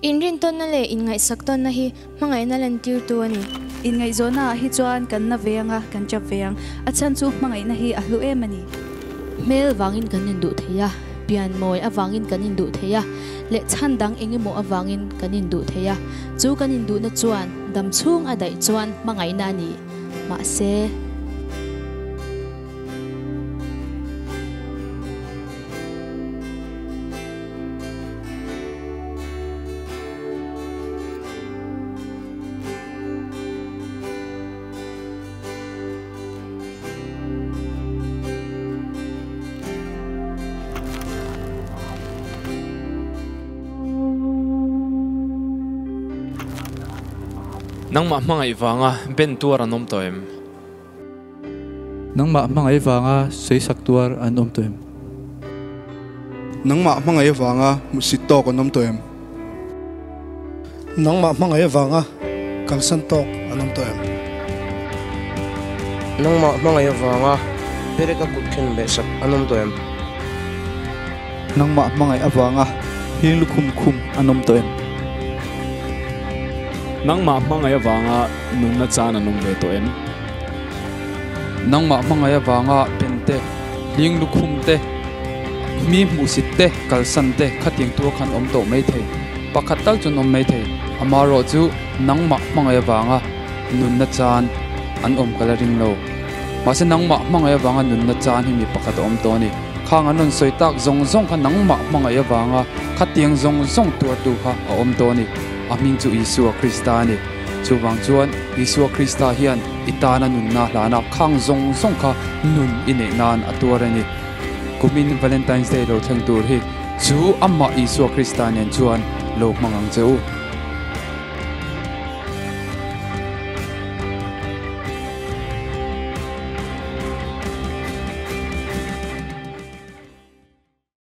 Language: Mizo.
Inrintawnna leh inngaihsak tawnna hi hmangaihna lantirtu a ni. Inngaihzawnnaah hi chuan kan na ve ang a, kan chap ve ang. A chhan chu hmangaihna hi a hlu em a ni. Hmel vangin kan induh thei a, pian mawi avangin kan induh thei a, leh chhan dang eng emaw avangin kan induh thei a. Chu kan induhna chuan dam chhung a daih chuan hmangaihna a ni. Mahse. Nangmah hmangaih vanga ben tuar an awm tawh em? Nangmah hmangaih vanga sawisak tuar an awm tawh em? Nangmah hmangaih vanga hmuhsit tawk an awm tawh em? Nangmah hmangaih vanga kalsan tawk an awm tawh em? Nangmah hmangaih vanga pereka kut khen behsak an awm tawh em? Nangmah hmangaih avanga hling lukhum khum an awm tawh em? Nangmah hmangaih avanga nunna chan an awm ve tawh em? Nangmah hmangaih avanga pen te, hling lukhum te, mi hmuhsit te, kalsan te khatiang tur khan awm tawh mai thei. Pakhat tal chuan awm mai thei. Amaherawh chu nangmah hmangaih avanga nunna chan an awm ka la ring lo. Mahse nangmah hmangaih avanga nunna chan hi mi pakhat a awm tawh a ni. Khang an rawn sawi tak zawng zawng kha nangmah hmangaih avanga khatiang zawng zawng tuartu kha a awm tawh a ni. A hming chu Isua Krista a ni. Chuvang chuan Isua Krista hian i tana nunna hlana khang zawng zawng kha nun i neih nan a tuar a ni. Kumin Valentine's Day lo thleng tur hi chu amah Isua Krista nen chuan lo hmang ang che u.